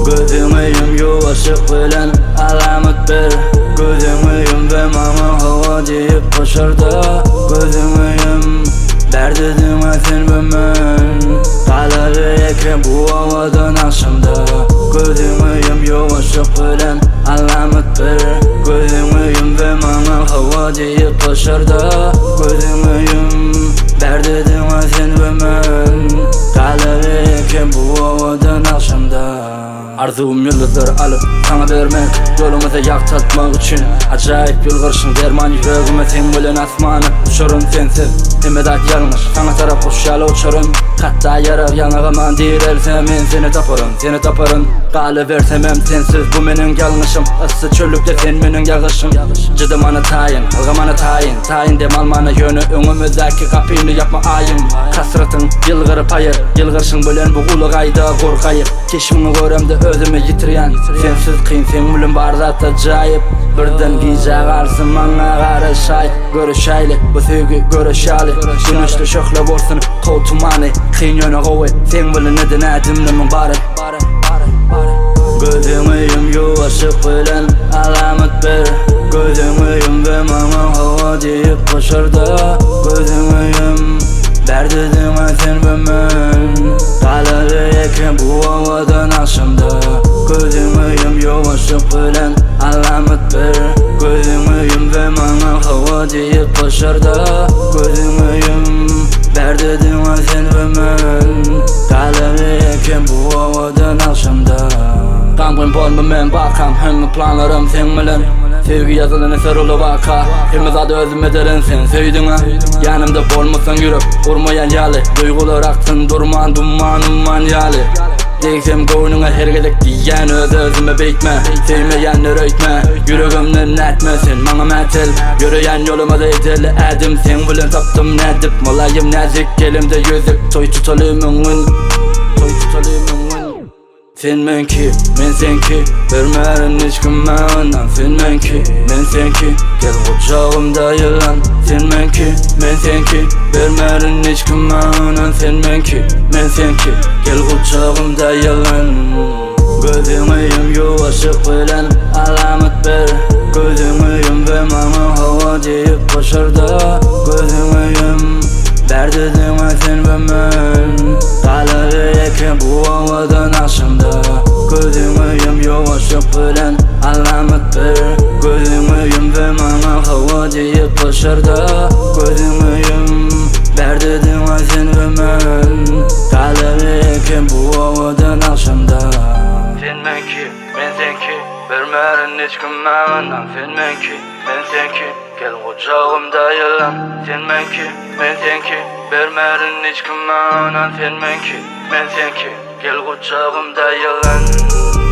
Gözüňi ýum ýuwaşlyk bilen alamat ber Gözüňi ýum we maňa hawa diýip pyşyrda Gözüňi ýum bärde diňe sen we men Galaly ýeke bu owadan agşamda Gözüňi ýum ýuwaşlyk bilen alamat ber Gözüňi ýum we maňa hawa diýip pyşyrda Gözüňi ýum bärde diňe sen we men Galaly ýeke bu owadan agşamda Arzuwym ýyldyzlary alyp saňa bermek Ýolumyza ýagtyltmak üçin Ajaýyp ýylgyrşyň derman ýüregime Seň bilen asmana uçaryn sensiz Hemme zat ýalňyş saňa tarap uçýaly uçaryn Hatda ýarag ýaňagaman direlse men seni taparyn Seni taparyn galybersemem sensiz bu meniň ýalňyşym Yssy çöllükde sen meniň ýagyşym Jydamana taýyn ylgamana taýyn Taýyn dem almana ýöne öňümizdäki gapyny ýapma aýym Hasratyň ýylgyryp aýyr Ýylgyrşyň bilen bu uly gaýda gorkaýyp Keşbiňi göremde özümi ýitirýän Sensiz kyn seň bilen bar zat ajaýyp Birden gijä galsyn maňa garaşaý Görüşäýli bu söýgi göreş ýaly Güneşli şöhle bolsun kow tumany Kyn ýöne gowy seň bilen eden ädimlemiň bary Gözüňi ýum ýuwaşlyk bilen alamat ber Gözüňi ýum we maňa hawa diýip pyşyrda Gözüňi ýum bärde diňe sen we men Galaly ýeke bu owadan agşamda Gözüňi ýum ýuwaşlyk bilen alamat ber Gözüňi ýum we maňa hawa diýip pyşyrda Gözüňi ýum bärde diňe sen we men Galaly ýeke bu owadan agşamda Gamgyn bolma men barkam Hemme planlarym seň bilen Sevgi ýazylan eser uly waka Hemme zady özüm ederin sen söýdüňä Ýanymda bolmasaň ýürek urmaýan ýaly Duýgular aksyn durman dumman umman ýaly Degsem göwnüňe her gezek diýýän öz özüme beýtme Söýmeýänler öýtme Ýüregimden nätme sen maňa mätel Ýöreýän ýoluma edeli ädim Seň bilen tapdym nädip Mylaýym näzik elimde ýüzük Toý tutaly müňün Toý tutaly müňün Sen meňki, men seňki Bermerin hiç kime ynam Sen meňki, men seňki Gel gujagymda ýylan Sen meňki, men seňki Bermerin hiç kime ynam Sen meňki, men seňki Gel gujagymda ýylan Gözüňi ýum ýuwaşlyk bilen alamat ber Gözüňi ýum we maňa hawa diýip pyşyrda Gözüňi ýum bärde diňe sen we men Galaly ýeke bu owadan agşamda Gözüňi ýum ýuwaşlyk bilen alamat ber Gözüňi ýum we maňa hawa diýip pyşyrda Gözüňi ýum bärde diňe sen we men Galaly ýeke bu owadan agşamda Sen meňki, men seňki Bermerin hiç kime ynam Sen meňki, men seňki Gel gujagymda ýylan Sen meňki, men seňki Bermerin hiç kime ynam Sen meňki, men seňki Gel gujagymda ýylan.